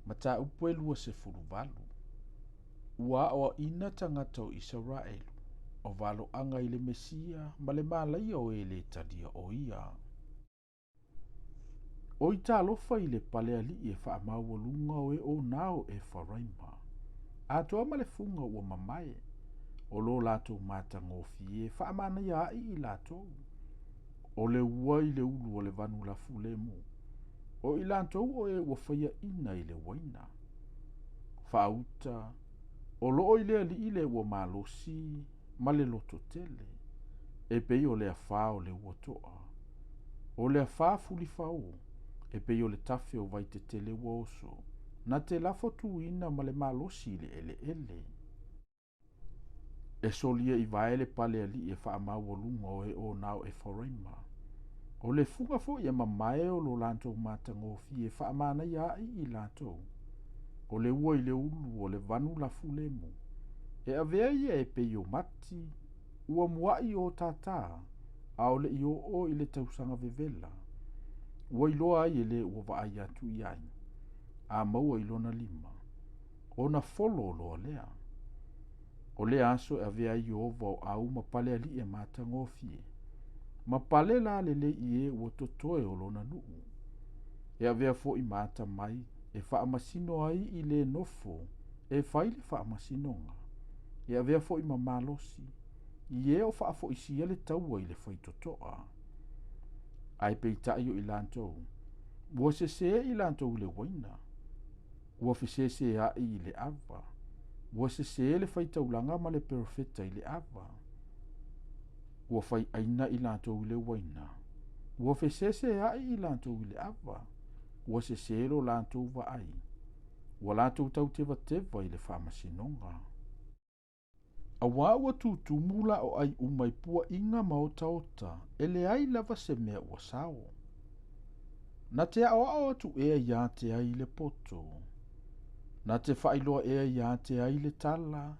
Mataupu e 28. Ua aoaʻina tagata o Isaraelu, o valoaga i le Mesia ma le malaia o e le talia o ia. Oi talofa i le pale alii e faamaualuga o e ona o Efaraima, atoa ma le fuga ua mamae, o lo latou matagofie faamanaia aʻi i latou. O le ua i le ulu o le vanu lafulemu, o i latou o e ua faiaʻina i le uaina. Faauta, o loo i le alii le ua malosi ma le loto tele, e pei o le afā o le ua toa, o le afā fulifao, e pei o le tafe o vaitetele ua oso, na te lafo tuina ma le malosi i le eleele. E solia i vae le pale alii e faamaualuga o e ona o Efaraima. O le fuga foi e mamae o lo latou matagofie faamanaia aʻi i latou. O le ua i le ulu o le vanu lafulemu. E avea ia e pei o mati, ua muaʻi o tātā, a o le i oo i le tausaga vevela. Ua iloa ai e le ua vaai atu i ai, a maua i lona lima, ona folo loa lea. O lea aso e avea ai Ieova o au ma pale alii e matagofie, ma pale la lelei i e ua totoe o lona nuu. E avea foi ma atamai e faamasino ai i le nofo e fai le faamasinoga. E avea foi ma malosi i e o faafoisia le taua i le faitotoa. Ae peitai o i latou, ua sese i latou i le uaina, ua feseseaʻi i le ava, ua sese le faitaulaga ma le perofeta i le ava. Ua fai aina i latou i le uaina, ua feseseaʻi i latou i le ava, ua sese lo latou vaai, ua latou tautevateva i le faamasinoga. Auā ua tutumu la o ai uma i puaʻiga ma otaota, e leai lava se mea ua sao. Na te aʻoaʻo atu ea iā te ai le poto? Na te faailoa ea iā te ai le tala?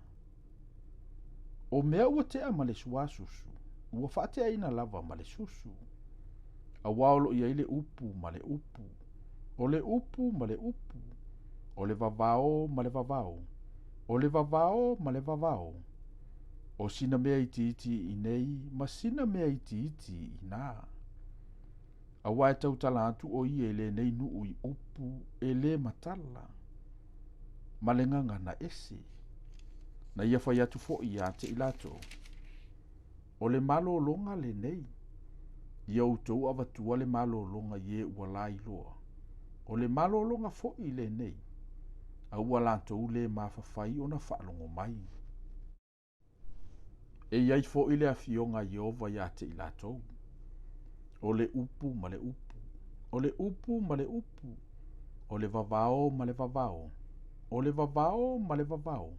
O mea ua tea ma le suasusu, ua faateaina lava ma le susu. Auā o loo i ai le upu ma le upu, o le upu ma le upu, o le vavao ma le vavao, o le vavao ma le vavao, o sina mea itiiti i inei ma sina mea itiiti i inā. Auā e tautala atu o ia i lenei nuu i upu e le matala, ma le gagana ese. Na ia fai atu foi ia te i latou, o le malologa lenei, ia outou avatua le malologa i e ua lailoa, o le malologa foi lenei, a ua latou le mafafai ona faalogo mai. E i ai foi le afioga a Ieova ia te i latou, o le upu ma le upu, o le upu ma le upu, o le vavao ma le vavao, o le vavao ma le vavao,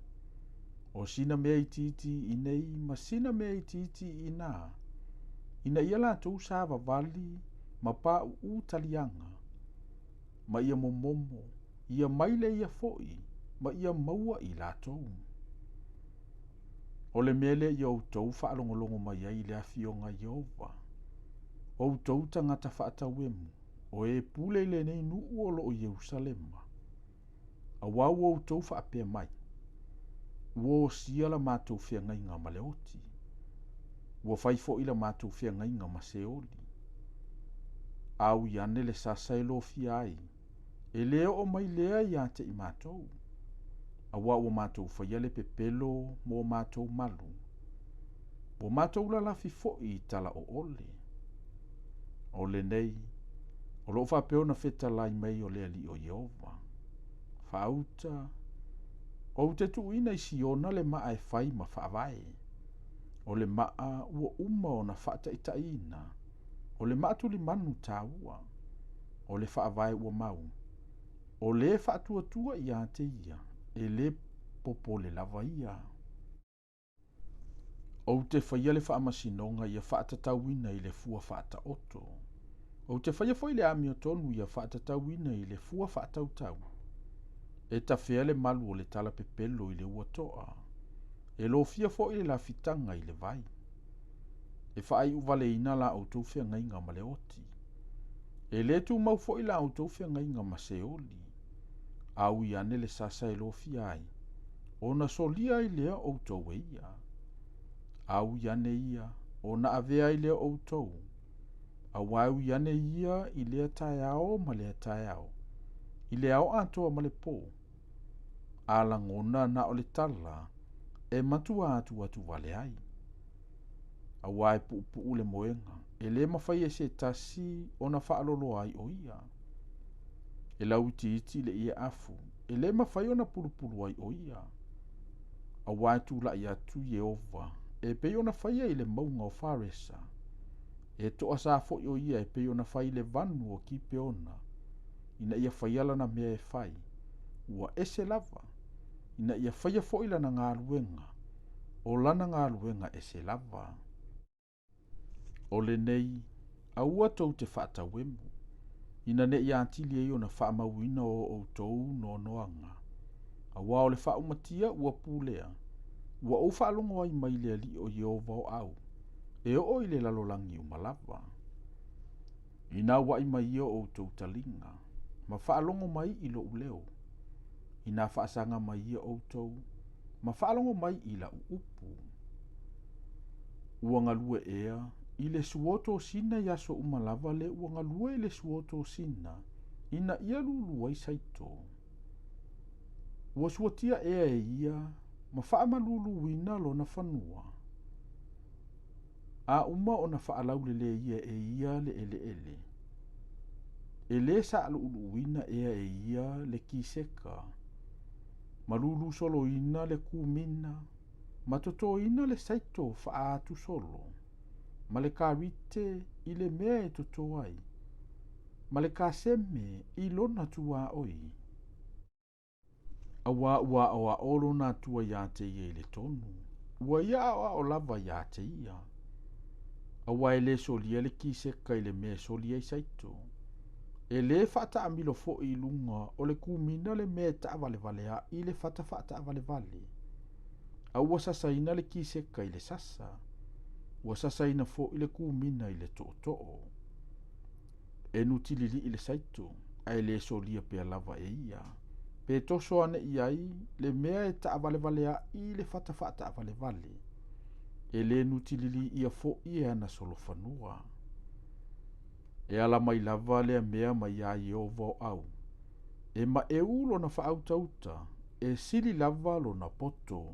o sina mea itiiti i inei ma sina mea itiiti i inā, ina ia latou savavali ma paʻuʻu taliaga, ma ia momomo, ia maile ia foi, ma ia maua i latou. O le mea lea ia outou faalogologo mai ai i le afioga a Ieova, outou tagata faatauemu, o e pule i lenei nuu o loo i Ierusalema, auā ua outou faapea mai, ua osia la matou feagaiga ma le oti, ua fai foi la matou feagaiga ma Seoli. A ui ane le sasa e lofia ai, e le oo mai lea ia te i matou, auā ua matou faia le pepelo mo matou malu, ua matou lalafi foi i tala oole. O lenei, o loo faapea ona fetalai mai o le Alii o Ieova. Faauta, ou te tuuina i Siona le maa e fai ma faavae. O le maa ua uma ona faataitaiina, o le maa tulimanu tāua, o le faavae ua mau. O le faatuatua ia te ia, e le popole lava ia. Ou te faia le faamasinoga ia faatatauina i le fua faataoto. Ou te faia foi le amiotonu ia faatatauina i le fua faatautau. E tafea le malu o le tala pepelo i le ua toa. E lofia foi le lafitaga i le vai. E faaiuvaleina la outou feagaiga ma le oti. E le tumau foi la outou feagaiga ma Seoli. A ui ane le sasa e lofia ai, ona solia ai lea o outou e ia. A ui ane ia, ona avea ai lea o outou. Auā e ui ane ia i lea taeao ma lea taeao, i le ao atoa ma le pō. A lagona na o le tala, e matua atuatu vale ai. Auā e puupuu le moega, e lē mafai e se tasi ona faaloloa ai o ia. E lauitiiti le ie afu, e lē mafai ona pulupulu ai o ia. Auā e tula'i atu Ieova, e pei ona faia i le mauga o Faresa. E to'asā fo'i o ia e pei ona fai i le vanu o Kipeona, ina ia faia lana mea e fai, ua ese lava, ina ia faia fo'i lana galuega, o lana galuega ese lava. O lenei, aua tou te faatauemu, ina ne i atili ai ona faamauina o outou noanoaga. Auā o le faaumatia ua pulea, ua ou faalogo ai mai le Alii o Ieova o au, e oo i le lalolagi uma lava. Ina aua'i mai ia o outou taliga, ma faalogo mai i lo'u leo. Ina faasaga mai ia outou, ma faalogo mai i la'u upu. Ua galue ea i le suo tosina i aso uma lava le ua galue i le suo tosina, ina ia lūlū ai saito. Ua suatia ea e ia ma faamaluluina lona fanua. A uma ona faalauleleia e ia le eleele. E lē saluuluina ea e ia le kiseka, ma lūlūsoloina le kumina, ma totoina le saito faatusolo, ma le karite i le mea e toto ai, ma le kaseme i lona tuaoi. Auā ua aoao lona Atua iā te ia i le tonu, ua ia aoao lava iā te ia. Auā e lē solia le kiseka i le mea e soli ai saito. E lē faataamilo fo'i i luga o le kumina le mea e taavalevalea'i le fata faataavalevale. A ua sasaina le kiseka i le sasa, ua sasaina fo'i le kumina i le tootoo. E nutilili'i le saito, ae lē solia pea lava e ia, pe toso ane i ai le mea e taavalevalea'i le fata faataavalevale. E lē nutililiia fo'i e ana solofanua. E ala mai lava lea mea mai iā Ieova o au. E maeu lona faautauta, e sili lava lona poto.